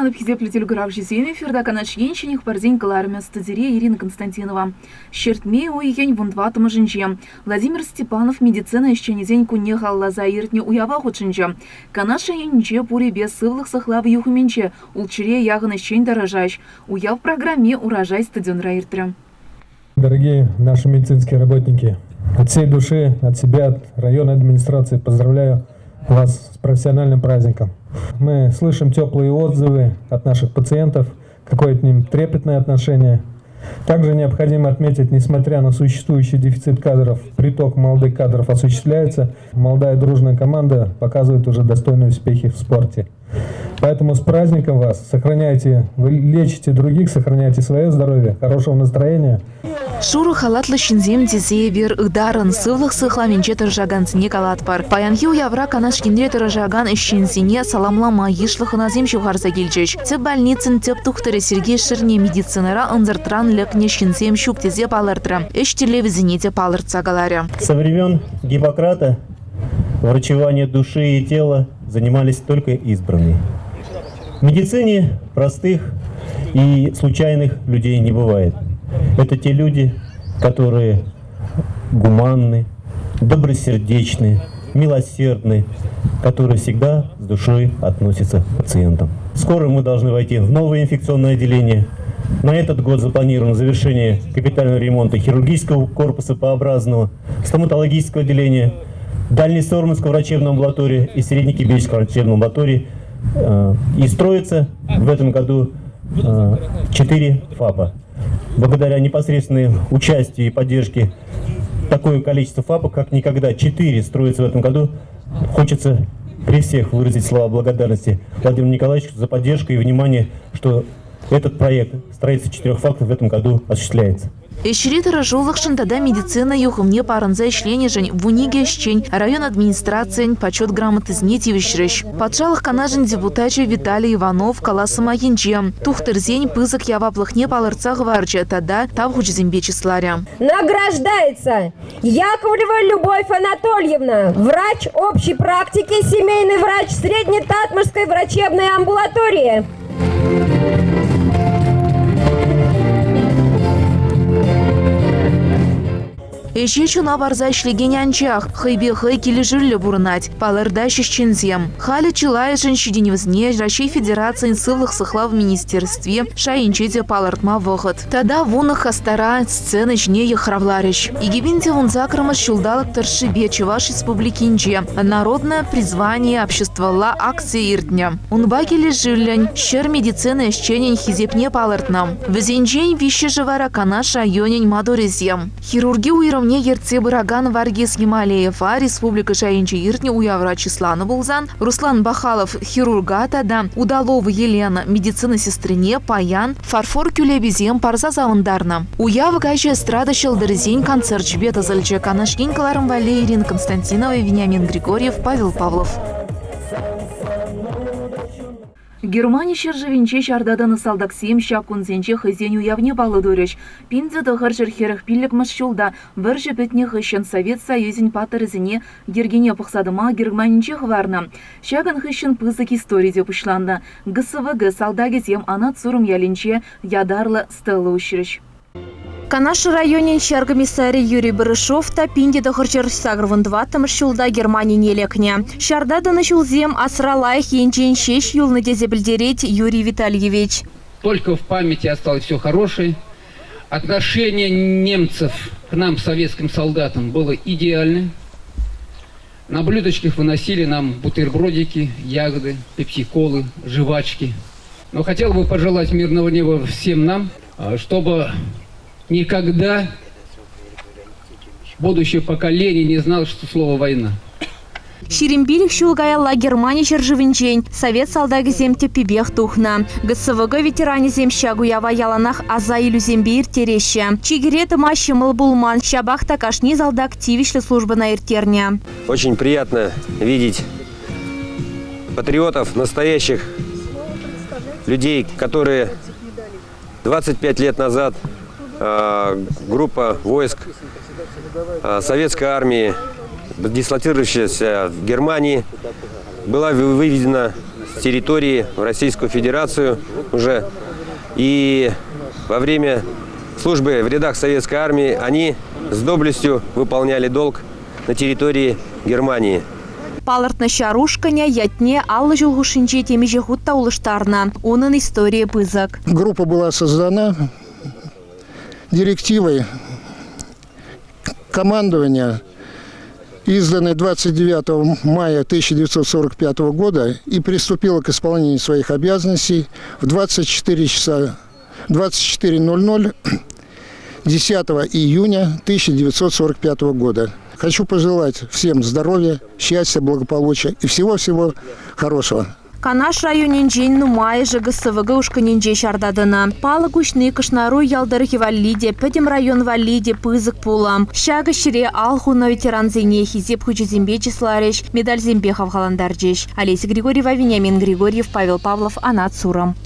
Саламланӑ хисеплӗ телекуравҫӑсем, эфирта Канаш Ен ҫӗнӗ хыпарсен кӑларӑмӗ студире Ирина Константинова. Ҫӗртме уйӑхӗн вунтӑваттӑмӗшӗнче Владимир Степанов медицина ӗҫченӗсен кунне халалласа иртнӗ уява хутшӑнчӗ. Канаш районӗнче пурӗпе сывлӑх сыхлав юхӑмӗнче ултҫӗре яхӑн ӗҫчен тӑрӑшаҫ. Уяв программи Урожай стадионра иртрӗ. Дорогие наши медицинские работники, от всей души, от себя, от районной администрации поздравляю вас с профессиональным праздником. Мы слышим теплые отзывы от наших пациентов, какое к ним трепетное отношение. Также необходимо отметить, несмотря на существующий дефицит кадров, приток молодых кадров осуществляется. Молодая дружная команда показывает уже достойные успехи в спорте. Поэтому с праздником вас! Сохраняйте, вы лечите других, сохраняйте свое здоровье, хорошего настроения. Шурӑ халатлӑ ҫынсем тесе эпир ытарӑн сывлӑх сыхлавӗнче тӑрӑшакансене калатпӑр. Паянхи уявра Канаш енре тӑрӑшакан ӗҫченсене саламлама йышлӑ хӑнасем ҫывхарса килчӗҫ. Тӗп больницӑн тӗп тухтӑрӗ Сергей Шерне медицинӑра ӑнсӑртран лекнӗ ҫынсем ҫук тесе палӑртрӗ, ӗҫ тӗллевӗсене те палӑртса каларӗ. Со времен Гиппократа врачевание души и тела занимались только избранные. В медицине простых и случайных людей не бывает. Это те люди, которые гуманны, добросердечны, милосердны, которые всегда с душой относятся к пациентам. Скоро мы должны войти в новое инфекционное отделение. На этот год запланировано завершение капитального ремонта хирургического корпуса П-образного, стоматологического отделения, Дальнесормовской врачебной амбулатории и Среднекибельской врачебной амбулатории. И строится в этом году 4 ФАПа. Благодаря непосредственному участию и поддержке такое количество ФАПов, как никогда, 4 строится в этом году. Хочется при всех выразить слова благодарности Владимиру Николаевичу за поддержку и внимание, что этот проект строительства 4 ФАПов в этом году осуществляется. Ӗҫри тӑрӑшулӑхшӑн тата медицина юхӑмне парӑнса ӗҫленӗшӗн 12 ӗҫчен район администрацийӗн Почет грамотисене тивӗҫрӗҫ. Патшалӑх Канашӗн депутачӗ Виталий Иванов калас сӑмахӗнче тухтӑрсен пысӑк яваплӑхне палӑртса хӑварчӗ тата тав хучӗсемпе чысларӗ. Награждается Яковлева Любовь Анатольевна, врач общей практики, семейный врач Среднетатмышской врачебной амбулатории. Ӗҫе чуна парса ӗҫлекен анчах хӑйпе хӑй килӗшӳллӗ пурӑнать, палӑртаҫҫӗ ӗҫченсем. Халӗ чылайӑшӗн ҫитӗнӗвӗсене Раҫҫей Федерацийӗн Сывлӑх сыхлав министерстви шайӗнче те палӑртма вӑхӑт. Тата вунӑ хастара сцена ҫине йыхравларӗҫ. 2018-мӗш ҫулталӑк тӑршшӗпе Чӑваш Республикинче Народное призвание обществӑлла акци иртнӗ. Унпа килӗшӳллӗн ҫӗр медицина ӗҫченӗн хисепне палӑртнӑ. Вӗсенчен виҫҫӗшӗ вара Канаш районӗн маттурӗсем. Хирурги уйрӑмне ертсе пыракан Варгиз Ямалеева республика шайӗнче иртнӗ уявра чысланӑ пулсан, Руслан Бахалов хирурга тата Удалова Елена медицина сестрине паян фарфор кӳлеписем парса савӑнтарнӑ. Уяв каҫӗ эстрада ҫӑлтӑрӗсен концерчӗпе тӑсӑлчӗ. Канаш ен кӑларӑм валли Ирина Константинова, Вениамин Григорьев, Павел Павлов. Германи ҫӗршывӗнче ҫарта тӑнӑ салтаксем ҫак кунсенче хӑйсен уявне паллӑ турӗҫ. 1945 ҫулта вӑрҫӑ пӗтнӗ хыҫҫӑн Совет Союзӗн паттӑрӗсене йӗркене пӑхса тӑма Германинче хӑварнӑ. Ҫакӑн хыҫҫӑн пысӑк истори те пуҫланнӑ. ГСВГ салтакӗсем Анат Сурӑм ялӗнче ятарлӑ стела уҫрӗҫ. Канаш районӗн ҫар комиссарӗ Юрий Барышов та 1984 ҫулта Германине лекнӗ. Ҫарта тӑнӑ ҫулсем асра лайӑх енчен ҫеҫ юлнӑ тесе пӗлтерет Юрий Витальевич. Только в памяти осталось все хорошее. Отношение немцев к нам, советским солдатам, было идеальное. На блюдечках выносили нам бутербродики, ягоды, пепси-колы, жвачки. Но хотел бы пожелать мирного неба всем нам, чтобы никогда будущее поколение не знало, что слово «война». 25 ҫул каялла Германи ҫӗршывӗнчен совет салтакӗсем тӗппипех тухнӑ. ГСВГ ветеранӗсем ҫак уява яланах аса илӳсемпе ирттереҫҫӗ. Чикӗре тӑма ҫӑмӑл пулман, ҫапах та кашни салтак тивӗҫлӗ службӑна ирттернӗ. Очень приятно видеть патриотов, настоящих людей, которые 25 лет назад группа войск советской армии, дислоцирующаяся в Германии, была выведена с территории в Российскую Федерацию уже. И во время службы в рядах советской армии они с доблестью выполняли долг на территории Германии. Палӑртнӑ ҫар ушкӑнӗ ятне 50 ҫул хушшинче темиҫе хут та улӑштарнӑ. Унӑн историйӗ пысӑк. Группа была создана директивой командования, изданной 29 мая 1945 года, и приступила к исполнению своих обязанностей в 24 часа 24.00 10 июня 1945 года. Хочу пожелать всем здоровья, счастья, благополучия и всего-всего хорошего. Канаш районӗнчен нумайӑшӗ ГСВГ ушкӑнӗнче ҫарта тӑнӑ. Палӑк уҫни Кӑшнаруй ял тӑрӑхӗ валли те, пӗтӗм район валли те пысӑк пулӑм. Ҫак ӗҫре ал хунӑ ветерансене хисеп хучӗсемпе чысларӗҫ, медальсемпе хавхалантарчӗҫ. Олеся Григорьева, Вениамин Григорьев, Павел Павлов, Анат Сурӑм.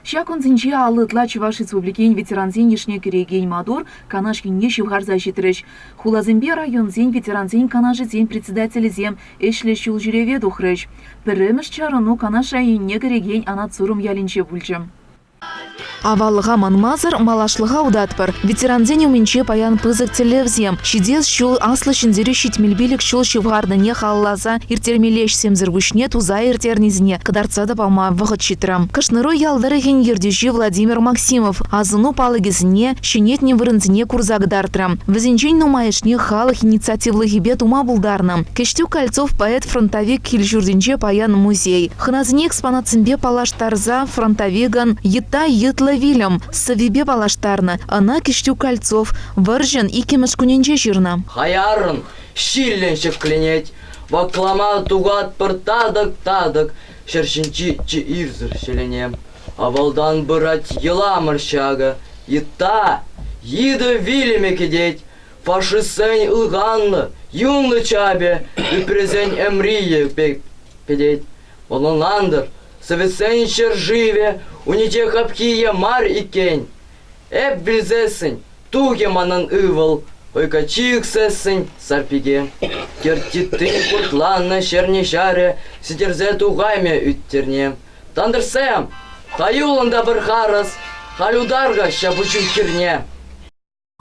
Ҫак кунсенче 50 ытла Чӑваш Республикин ветерансен йышне кӗрекен маттур Канаш енне ҫывхарса ҫитрӗҫ. Хуласемпе районсен ветерансен канашӗсен председателӗсем ӗҫлӗ ҫул ҫӳреве тухрӗҫ. Пӗрремӗш чарӑну Канаш районне кӗрекен Анат Сурӑм ялӗнче пулчӗ. Аваллӑха манмасӑр малашлӑха утатпӑр. Ветерансен умӗнче паян пысӑк тӗллевсем. Ҫитес ҫул Аслӑ Ҫӗнтерӳ 75 ҫул ҫывхарнине халалласа ирттермелли ӗҫсемсӗр пуҫне туса ирттернисене кӑтартса та пама вӑхӑт ҫитрӗ. Кӑшнаруй ял тӑрӑхӗн ертӳҫи Владимир Максимов асӑну палӑкӗсене, ҫӗнетнӗ вырӑнсене курса кӑтартрӗ. Вӗсенчен нумайӑшне халӑх инициативлӑхӗпе тума пултарнӑ. Кӗҫтюк Кольцов поэт-фронтовик кил-ҫуртӗнче паян музей. Хӑнасене экспонатсемпе паллаштарса фронтовикӑн «Йытта йытлӑ вилӗм» сӑввипе паллаштарнӑ. Ӑна Кӗҫтюк Кольцов вӑрҫӑн иккӗмӗш кунӗнче ҫырнӑ. Хаяррӑн, ҫиллӗн ҫӗкленет, ваклама тухатпӑр татӑк-татӑк ҫӗр ҫинчи чи ирсӗр ҫӗлене. Авалтан пырать йӑламӑр ҫакӑ, йытта, йытӑ вилӗмӗ кӗтет, фашистсен ылханлӑ, юнлӑ чапӗ ӳпресен ӗмрийӗ пек пӗтет. Ӑнлантӑр, советсен ҫӗршывӗ униче хапхийӗ мар иккен. Эп вилсессӗн, тухӗ манӑн ывӑл, ойкачи ӳксессӗн сарпике. Кӗрт-титтин хуртланнӑ ҫӗрне ҫарӗ сӗтӗрсе тухаймӗ ӳт-тирне. Тантӑрсем, хаюлӑн та пӗр харӑс, халь утар-ха ҫапӑҫу хирне.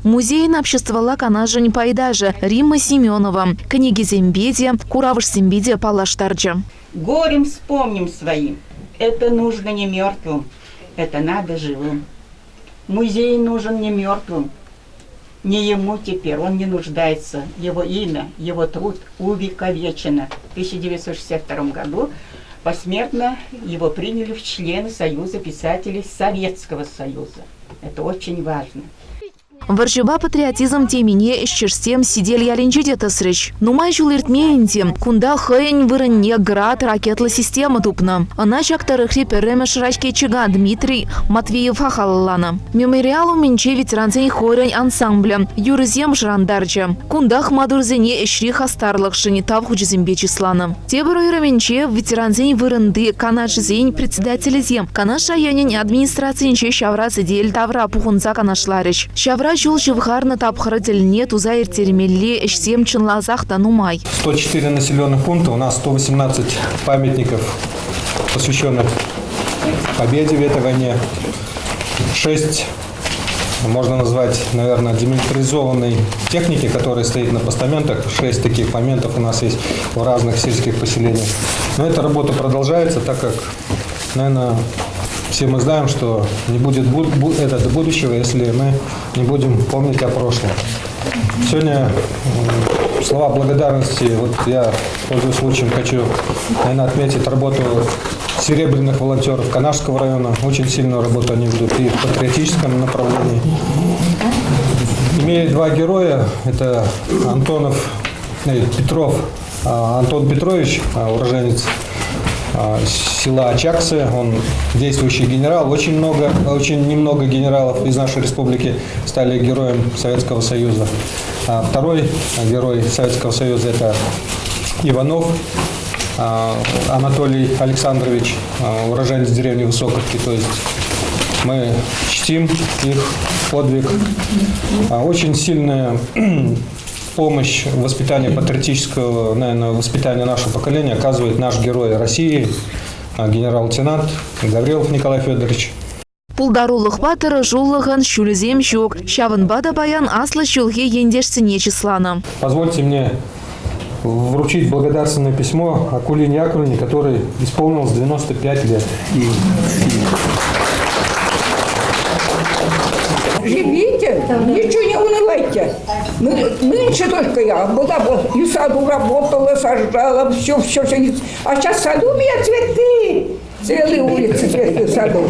Музейӑн обществӑлла канашӗн пайташӗ Римма Семенова кӗнекесемпе те, куравӑшсемпе те паллаштарчӗ. Горем вспомним своим. Это нужно не мертвым, это надо живым. Музей нужен не мертвым, не ему теперь, он не нуждается. Его имя, его труд увековечено. В 1962 году посмертно его приняли в члены Союза писателей Советского Союза. Это очень важно. Вӑрҫӑпа патриотизм темине ӗҫчешсем Сител ялӗнче те тӑсрӗҫ. Нумай ҫул иртмен ӗнтӗ, кунта хӑйӗн вырӑнне «Град» ракетлӑ система тупнӑ. Ӑна ҫак тӑрӑхри пӗрремӗш ракетчика Дмитрий Матвеева халалланӑ. Мемориал умӗнче ветерансен хорӗн ансамблӗ юрӑсем шӑрантарчӗ. Кунтах маттурсене ӗҫри хастарлӑхшӑн тав хучӗсемпе чысланӑ. Тепӗр уйрӑмӗнче ветерансен вырӑнти канашӗсен председателӗсем Канаш районӗн администрацийӗнче ҫавра сӗтел тавра пухӑнса канашларӗҫ. Ҫавра ҫул ҫывхарнӑ тапхӑр тӗлне туса ирттермелли ӗҫсем чӑнласах та нумай. 104 населенных пункта, у нас 118 памятников, посвященных победе в этой войне. 6 можно назвать, наверное, демилитаризованной техники, которая стоит на постаментах. 6 таких моментов у нас есть в разных сельских поселениях. Но эта работа продолжается, так как, наверное, все мы знаем, что не будет этого будущего, если мы не будем помнить о прошлом. Сегодня слова благодарности, вот я, пользуясь случаем, хочу, наверное, отметить работу серебряных волонтеров Канашского района. Очень сильную работу они ведут и в патриотическом направлении. Имею два героя. Это Антонов, Петров, Антон Петрович, уроженец села Очаксы. Он действующий генерал. Очень немного генералов из нашей республики стали героем Советского Союза. А второй герой Советского Союза – это Иванов Анатолий Александрович, уроженец деревни Высоковки. То есть мы чтим их подвиг. Очень сильная Помощь в воспитании патриотического, наверное, воспитания нашего поколения оказывает наш герой России, генерал-лейтенант Гаврилов Николай Федорович. Пултарулӑхпа тӑрӑшулӑхӑн ҫулӗсем ҫук. Ҫавӑнпа та паян аслӑ ҫулхи ентешсене чысланӑ. Позвольте мне вручить благодарственное письмо Акулине Яковлевне, которой исполнилось 95 лет. Живите, ничего не унывайте. Нынче только я была, и в саду работала, сажала, все, все, все. А сейчас в саду у меня цветы. Целые улицы цветы в саду.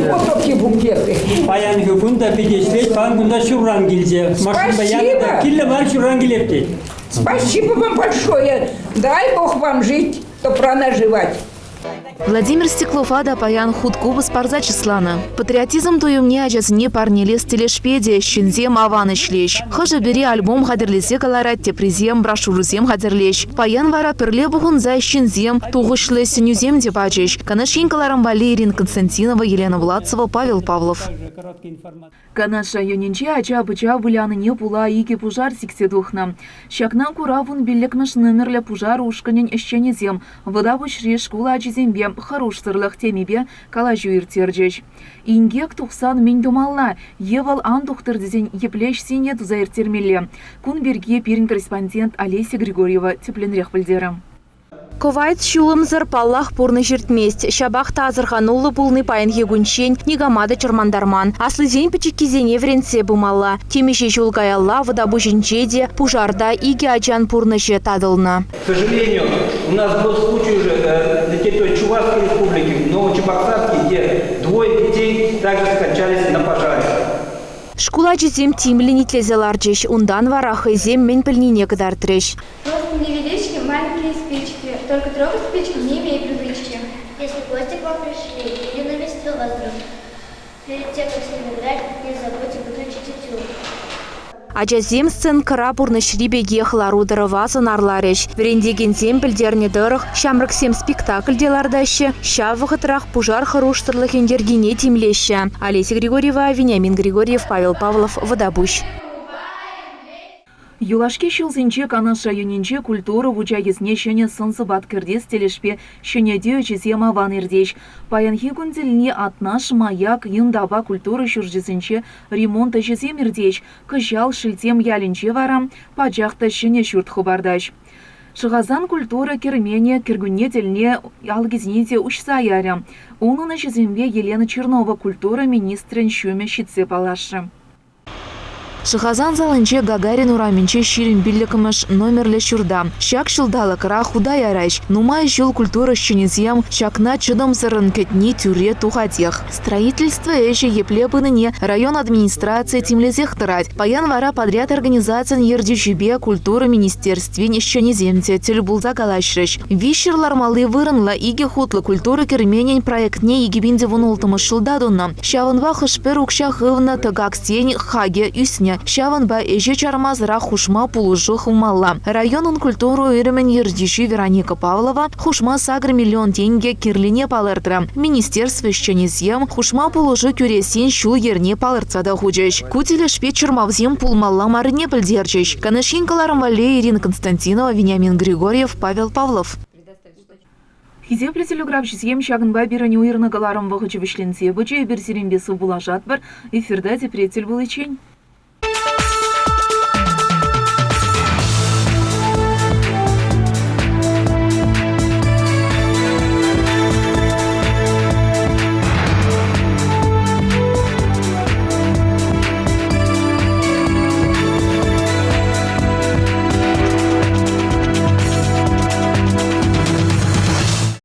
Вот такие букеты. Паянхи кун та питӗ ӗҫлет, паян кунта ҫурран килчӗ. Машинпа янӑ та кирлӗ мар ҫурран килеп тет. Спасибо вам большое. Дай Бог вам жить, тӑпрана жевать. Владимир Стеклова та паян хут купӑс парса чысланӑ. Патриотизм туйӑмне ачасене парнелес тӗлӗшпе те ҫынсем аван ӗҫлеҫ. Хӑшӗ-пӗри альбом хатӗрлесе кӑларать, теприсем брошюрӑсем хатӗрлеҫ. Паян вара пӗрле пухӑнса ҫынсем тухӑҫлӑ сӗнӳсем те пачӗҫ. Канаш ен кӑларӑм валли Ирина Константинова, Елена Владцева, Павел Павлов. Канаш районӗнче ача-пӑча вылянине пула икӗ пушар сиксе тухнӑ. Ҫакна кура 15-мӗш номерлӗ пушар ушкӑнӗн ӗҫченӗсем Вӑтапуҫри шкул ачисемпе хӑрушсӑрлӑх темипе калаҫу ирттерчӗҫ. Инкек тухсан мӗн тумалла е вӑл ан тухтӑр тесен епле ӗҫсене туса ирттермелле? Кун пирки пирӗн корреспондент Олеся Григорьева тӗплӗнрех пӗлтерӗ. Кӑвайт ҫулӑмсӑр, паллах, пурнӑҫ иртмест. Ҫапах та асӑрхануллӑ пулни паянхи кунччен никама та чӑрмантарман. Аслисен пӗчӗккисене вӗрентсе пымалла. Темиҫе ҫул каялла Вӑтапуҫӗнче те пушарта икӗ ачан пурнӑҫӗ татӑлнӑ. К сожалению, у нас был случай уже на территории Чувашской республики, в Новочебоксарске, где двое детей также скончались на пожаре. Шкул ачисем тимлӗн итлесе ларчӗҫ, унтан вара хӑйсем мӗн пӗлнине кӑтартрӗҫ. Просто невелички маленькие спички, только трогать спички не имей привычки. Если гости к вам пришли или навестил вас друг, перед тем, как с ними играть, не забудьте выключить утюг. Ачасем сценкӑра пурнӑҫри пекех лару-тӑрӑва сӑнарларӗҫ. Вӗрентекенсем пӗлтернӗ тӑрӑх, ҫамрӑксем спектакль те лартаҫҫӗ, ҫав вӑхӑтрах пушар хӑрушсӑрлӑхӗн йӗркине тимлеҫҫӗ. Олеся Григорьева, Вениамин Григорьев, Павел Павлов, Вӑтапуҫ. Юлашки ҫулсенче Канаш районӗнче культура вучахӗсене ҫӗнӗ сӑн-сӑпат кӗртес тӗлӗшпе ҫӗнетӳ ӗҫӗсем аван иртӗҫ. Паянхи кун тӗлне Атнаш, Маяк, Юнтапа культура ҫурчӗсенче ремонт ӗҫӗсем иртӗҫ. Кӑҫал Шелтем ялӗнче вара пачах та ҫӗнӗ ҫурт хӑпартаҫ. Шӑхасан культура керменӗ кӗркунне тӗлне алӑкӗсене те уҫса ярӗ. Унӑн ӗҫӗсемпе Елена Чернова культура министрӗн ҫумӗ ҫитсе паллашрӗ. Шӑхасан салинче Гагарин урамӗнче 25-мӗш номерлӗ ҫурта ҫак ҫулталӑкра хута яраҫ. Нумай ҫул культура ӗҫченӗсем ҫакна чӑтӑмсӑррӑн кӗтни тӳрре тухатех. Строительство ӗҫӗ епле пынине район администрацийӗ тимлесех тӑрать. Паян вара подряд организацийӗн ертӳҫипе культура министерствин ӗҫченӗсем те тӗл пулса калаҫрӗҫ. Виҫҫӗр лармалли вырӑнлӑ икӗ хутлӑ культура керменӗн проектне 2016 ҫулта тунӑ. Ҫавӑнпа хӑш-пӗр укҫа хывнӑ тӑкаксен хакӗ ӳснӗ. Ҫавӑнпа ӗҫе чармасӑрах хушма пулӑшу хывмалла. Районӑн культура уйрӑмӗн ертӳҫи Вероника Павлова хушма 8 миллион тенкӗ кирлине палӑртрӗ. Министерство ӗҫченӗсем хушма пулӑшу кӳрессин ҫул-йӗрне палӑртса та хучӗҫ. Ку тӗлӗшпе чӑрмавсем пулмалла маррине пӗлтерчӗҫ. Канаш ен кӑларӑм валли Ирина Константинова, Вениамин Григорьев, Павел Павлов. Хисеплӗ телеграфҫӑсем, ҫакӑнпа пирӗн уйӑрнӑ кӑларӑм вӑхӑчӗ вӗҫленсе пычӗ. Эпир сирӗнпе сывпуллашатпӑр. Эфирта тепре тӗл пуличчен.